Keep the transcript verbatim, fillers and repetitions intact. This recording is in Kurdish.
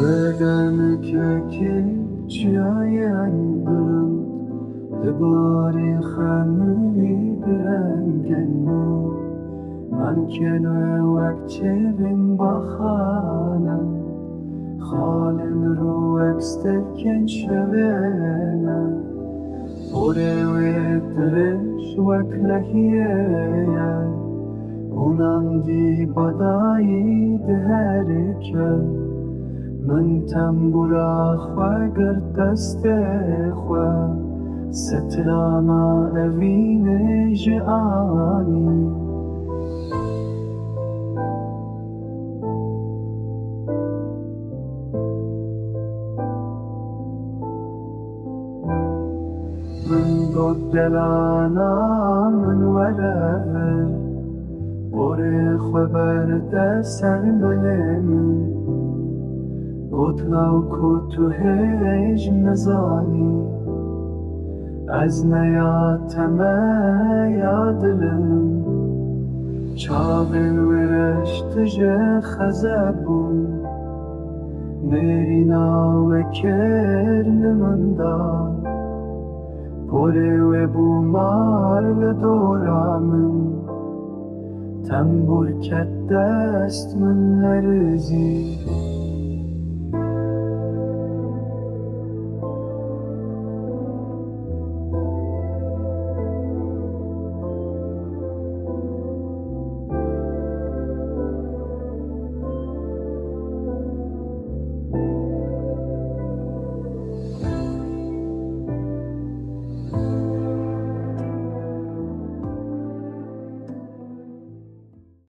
Bêdeng kekê çiyayên bilind, li barê xemilî bi rengên nû. Mankên wê wek çêvên baxan e, xalên rû wek stekên şevê ne. Porê wê dirêj wek lehiyê ye, û nandî badayî diherike. Min tembûra xwe girt destê xwe, strana evînê jî anî. Min got, delana min, were vir, porê xwe berde ser milê min. Got, law ku tu hêj nizanî, ez ne ya te me ya dil im. Çavên wê reş tije xeze bûn, nêrîna wê kêr li min da. Porê wê bû mar li dora min, tembûr ket dest min lerizî.